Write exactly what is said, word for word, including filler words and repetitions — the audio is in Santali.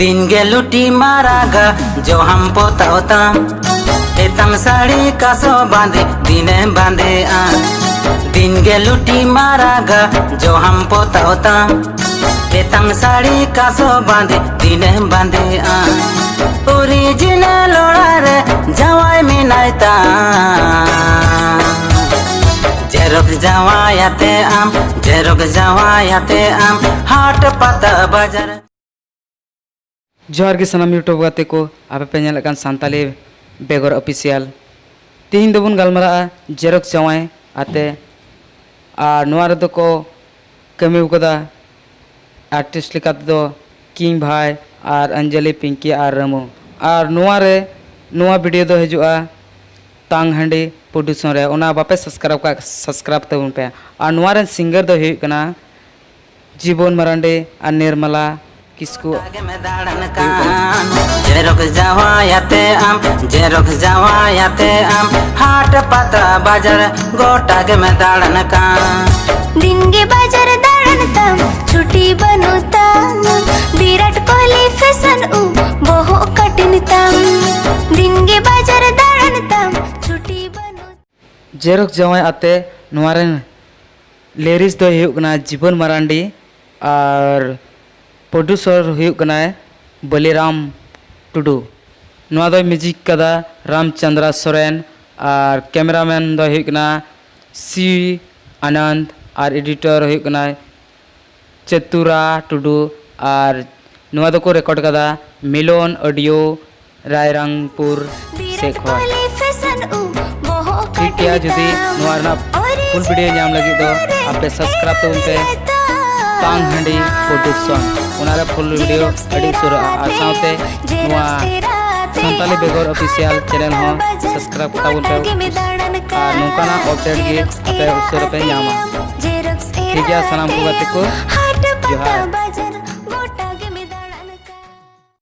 ᱫᱤᱱ ᱜᱮ ᱞᱩᱴᱤ ᱢᱟᱨᱟᱜᱟ ᱡᱚᱦᱟᱢ ᱯᱚᱛᱟᱣ ᱛᱟᱢ, ᱮᱛᱟᱝ ᱥᱟᱹᱲᱤ ᱠᱟᱥᱚ ᱵᱟᱸᱫᱮ ᱫᱤᱱᱮᱢ ᱵᱟᱸᱫᱮᱜᱼᱟ᱾ ᱫᱤᱱ ᱜᱮ ᱞᱩᱴᱤ ᱢᱟᱨᱟᱜᱟ ᱡᱚᱦᱟᱢ ᱯᱚᱛᱟᱣ ᱛᱟᱢ, ᱮᱛᱟᱝ ᱥᱟᱹᱲᱤ ᱠᱟᱥᱚ ᱵᱟᱸᱫᱮ ᱫᱤᱱᱮᱢ ᱵᱟᱸᱫᱮᱜᱼᱟ᱾ ᱚᱨᱤᱡᱤᱱᱟᱞ ᱚᱲᱟᱜ ᱨᱮ ᱡᱟᱶᱟᱭ ᱢᱮᱱᱟᱭ ᱛᱟᱢ, ᱡᱮᱨᱚᱠ ᱡᱟᱶᱟᱭ ᱟᱛᱮ ᱟᱢ, ᱡᱮᱨᱚᱠ ᱡᱟᱶᱟᱭ ᱟᱛᱮ ᱟᱢ, ᱦᱟᱴ ᱯᱟᱛᱟ ᱵᱟᱡᱟᱨ᱾ ᱡᱚᱦᱟᱨ ᱜᱮ ᱥᱟᱱᱟᱢ YouTube ᱜᱟᱛᱮ ᱠᱚ, ᱟᱯᱮ ᱯᱮ ᱧᱮᱞᱮᱫ ᱠᱟᱱ ᱥᱟᱱᱛᱟᱞᱤ ᱵᱮᱜᱚᱨ ᱚᱯᱷᱤᱥᱤᱭᱟᱞ᱾ ᱛᱤᱦᱤᱧ ᱫᱚᱵᱚᱱ ᱜᱟᱞᱢᱟᱨᱟᱜᱼᱟ ᱡᱮᱨᱚᱠ ᱡᱟᱶᱟᱭ ᱟᱛᱮ, ᱟᱨ ᱱᱚᱣᱟ ᱨᱮᱫᱚ ᱠᱚ ᱠᱟᱹᱢᱤ ᱠᱟᱫᱟ ᱟᱨᱴᱤᱥᱴ ᱞᱮᱠᱟ ᱛᱮᱫᱚ ᱠᱤᱝ ᱵᱷᱟᱭ ᱟᱨ ᱚᱧᱡᱚᱞᱤ, ᱯᱤᱝᱠᱤ ᱟᱨ ᱨᱟᱹᱢᱩ᱾ ᱟᱨ ᱱᱚᱣᱟ ᱨᱮ, ᱱᱚᱣᱟ ᱵᱷᱤᱰᱤᱭᱳ ᱫᱚ ᱦᱤᱡᱩᱜᱼᱟ ᱛᱟᱝ ᱦᱟᱺᱰᱤ ᱯᱨᱚᱰᱩᱠᱥᱚᱱ ᱨᱮ᱾ ᱚᱱᱟ ᱵᱟᱯᱮ ᱥᱟᱵᱥᱠᱨᱟᱭᱤᱵ ᱠᱟᱜ, ᱥᱟᱵᱥᱠᱨᱟᱭᱤᱵ ᱛᱟᱵᱚᱱ ᱯᱮ᱾ ᱟᱨ ᱱᱚᱣᱟ ᱨᱮᱱ ᱥᱤᱝᱜᱟᱨ ᱫᱚ ᱦᱩᱭᱩᱜ ᱠᱟᱱᱟ ᱡᱤᱵᱚᱱ ᱢᱟᱨᱟᱱᱰᱤ ᱟᱨ ᱱᱤᱨᱢᱟᱞᱟ ᱠᱤᱥᱠᱩ᱾ ᱜᱚᱴᱟ ᱜᱮᱢ ᱫᱟᱬᱟᱱ ᱠᱟᱱ, ᱡᱮᱨᱚᱠ ᱡᱟᱶᱟᱭ ᱟᱛᱮ ᱟᱢ, ᱡᱮᱨᱚᱠ ᱡᱟᱶᱟᱭ ᱟᱛᱮ ᱟᱢ, ᱦᱟᱴ ᱯᱟᱛᱟ ᱵᱟᱡᱟᱨ ᱜᱚᱴᱟ ᱜᱮᱢ ᱫᱟᱬᱟᱱ ᱠᱟᱱ᱾ ᱫᱤᱱ ᱜᱮ ᱵᱟᱡᱟᱨ ᱫᱟᱬᱟᱱ ᱛᱟᱢ, ᱪᱷᱩᱴᱤ ᱵᱟᱹᱱᱩᱜ ᱛᱟᱢ, ᱵᱤᱨᱟᱴ ᱠᱳᱦᱞᱤ ᱯᱷᱮᱥᱚᱱ ᱩᱵ ᱵᱚᱦᱚᱜ ᱠᱟᱴᱤᱱ ᱛᱟᱢ᱾ ᱫᱤᱱ ᱜᱮ ᱵᱟᱡᱟᱨ ᱫᱟᱬᱟᱱ ᱛᱟᱢ, ᱪᱷᱩᱴᱤ ᱵᱟᱹᱱᱩᱜ᱾ ᱡᱮᱨᱚᱠ ᱡᱟᱶᱟᱭ ᱟᱛᱮ ᱱᱚᱣᱟ ᱨᱮᱱ ᱞᱤᱨᱤᱠᱥ ᱫᱚᱭ ᱦᱩᱭᱩᱜ ᱠᱟᱱᱟ ᱡᱤᱵᱚᱱ ᱢᱟᱨᱟᱱᱰᱤ ᱟᱨ ᱯᱨᱚᱰᱩᱥᱚᱨ ᱦᱩᱭᱩᱜ ᱠᱟᱱᱟᱭ ᱵᱚᱞᱤᱨᱟᱢ ᱴᱩᱰᱩ᱾ ᱱᱚᱣᱟ ᱫᱚᱭ ᱢᱤᱭᱩᱡᱤᱠ ᱠᱟᱫᱟ ᱨᱟᱢᱪᱚᱸᱫᱽᱨᱟ ᱥᱚᱨᱮᱱ ᱟᱨ ᱠᱮᱢᱮᱨᱟᱢᱮᱱ ᱫᱚᱭ ᱦᱩᱭᱩᱜ ᱠᱟᱱᱟ ᱥᱤ ᱟᱱᱚᱱᱫ ᱟᱨ ᱮᱰᱤᱴᱚᱨ ᱦᱩᱭᱩᱜ ᱠᱟᱱᱟᱭ ᱪᱟᱹᱛᱩᱨᱟ ᱴᱩᱰᱩ᱾ ᱟᱨ ᱱᱚᱣᱟ ᱫᱚᱠᱚ ᱨᱮᱠᱚᱨᱰ ᱠᱟᱫᱟ ᱢᱤᱞᱚᱱ ᱚᱰᱤᱭᱳ ᱨᱟᱭᱨᱟᱝᱯᱩᱨ ᱥᱮᱫ ᱠᱷᱚᱱ᱾ ᱴᱷᱤᱠ ᱜᱮᱭᱟ, ᱡᱩᱫᱤ ᱱᱚᱣᱟ ᱨᱮᱱᱟᱜ ᱯᱷᱩᱞ ᱵᱷᱤᱰᱤᱭᱳ ᱧᱟᱢ ᱞᱟᱹᱜᱤᱫ ᱫᱚ ᱟᱯᱮ ᱥᱟᱵᱥᱠᱨᱟᱭᱤᱵ ᱛᱟᱵᱚᱱ ᱯᱮ ᱛᱟᱝ ᱦᱟᱺᱰᱤ ᱯᱨᱚᱰᱩᱠᱥᱚᱱ᱾ ᱚᱱᱟ ᱨᱮ ᱯᱷᱩᱞ ᱵᱷᱤᱰᱤᱭᱳ ᱟᱹᱰᱤ ᱩᱥᱟᱹᱨᱟᱜᱼᱟ᱾ ᱟᱨ ᱥᱟᱶᱛᱮ ᱱᱚᱣᱟ ᱥᱟᱱᱛᱟᱞᱤ ᱵᱮᱜᱚᱨ ᱚᱯᱷᱤᱥᱤᱭᱟᱞ ᱪᱮᱱᱮᱞ ᱦᱚᱸ ᱥᱟᱵᱥᱠᱨᱟᱭᱤᱵ ᱛᱟᱵᱚᱱ ᱯᱮ, ᱟᱨ ᱱᱚᱝᱠᱟᱱᱟᱜ ᱟᱯᱰᱮᱴ ᱜᱮ ᱟᱯᱮ ᱩᱥᱟᱹᱨᱟ ᱯᱮ ᱧᱟᱢᱟ᱾ ᱴᱷᱤᱠ ᱜᱮᱭᱟ, ᱥᱟᱱᱟᱢ ᱠᱚ ᱜᱟᱛᱮ ᱠᱚ, ᱡᱚᱦᱟᱨ᱾